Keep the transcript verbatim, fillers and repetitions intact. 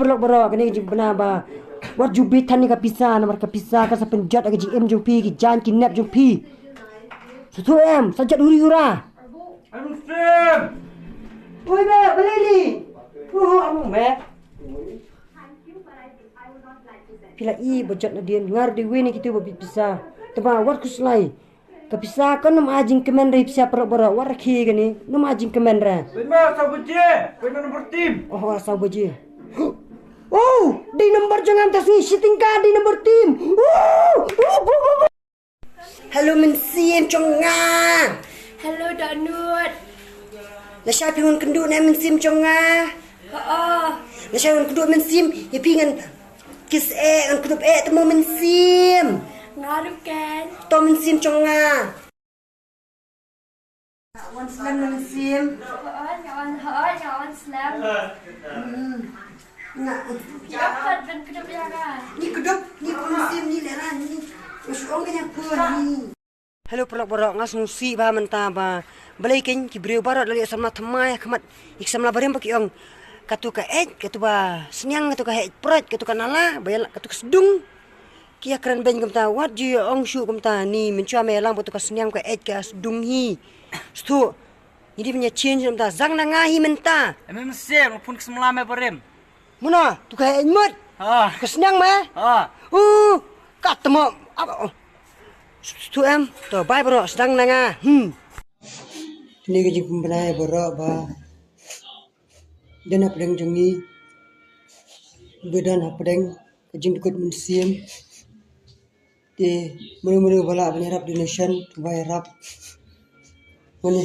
Lok bro, kane ka jingpynbna ba wat ju bit than ïa ka pisa, namar ka pisa ka sa pynjot ïa ka jingim jong phi, ki jaiñ ki nep jong phi. Sngewthuh em, sa jot huri hura. Ui me, balei ni? Uhu, amu me. Phi la i ba jot nadien, nga ruh dei uwei na kitu ba bit pisa. Te ba wat khuslai. Ka pisa kan nym ai jingkmen re pisa, paralok baroh, wat rakhe kane, nym ai jingkmen re. Pynma saw baje, pynma number team. Oh, saw baje. Oh, dei number jong nga mynta sngi, shi tyngka dei number team. Oh, oh, oh, oh, oh. Hello, Mynsiem jong nga. Hello, Dohnud. Lashai phi wan kynduh ne, Mynsiem jong nga? Hooid. Lashai wan kynduh, Mynsiem. Ïa phi ngan kiss eh, ngan kdup eh, te mo, Mynsiem. Nga ruh ken. To, Mynsiem jong nga. Wan slem, Mynsiem. Hooid, nga wan, hooid, nga wan slem. Hmm. Nga. Ïa pat ban kdup ïa nga. Ni kdup, ni, Mynsiem, ni lehrain, ni. Nga shu ong kane pun, ni. Hello paralok baroh, nga sngewsih bha mynta ba balei kein ki briew baroh la leh samla thymmai ha khmat ïa ki samla barim, ba ki ong katu ka eit, katu ba sniang, katu ka eit prot, katu ka nala, ba ïa la katu ka sdung. Ki ïa kren beiñ kumta, wat ju ïa ong shuh kumta, ni mynshuwa me ïa lang ba katu ka sniang, ka eit, ka sdung hi. Sngewthuh. Ngi dei ban ïa change kumta, zang na nga hi mynta. Em, Mynsiem, nga pun ka samla me barim. Mano, tu ka eit mut. Ah. Ka sniang me? Ah. Uh, ka tmo. Ap, oh. Sngewthuh em, to bye baroh, sdang na nga. Hmm. Kane ka jingpynbna ïa baroh ba don hapdeng jong ngi, ba don hapdeng ka jingdukut mynsiem. Te mano mano ba lah ban ïarap donation, to ba ïarap. Mane.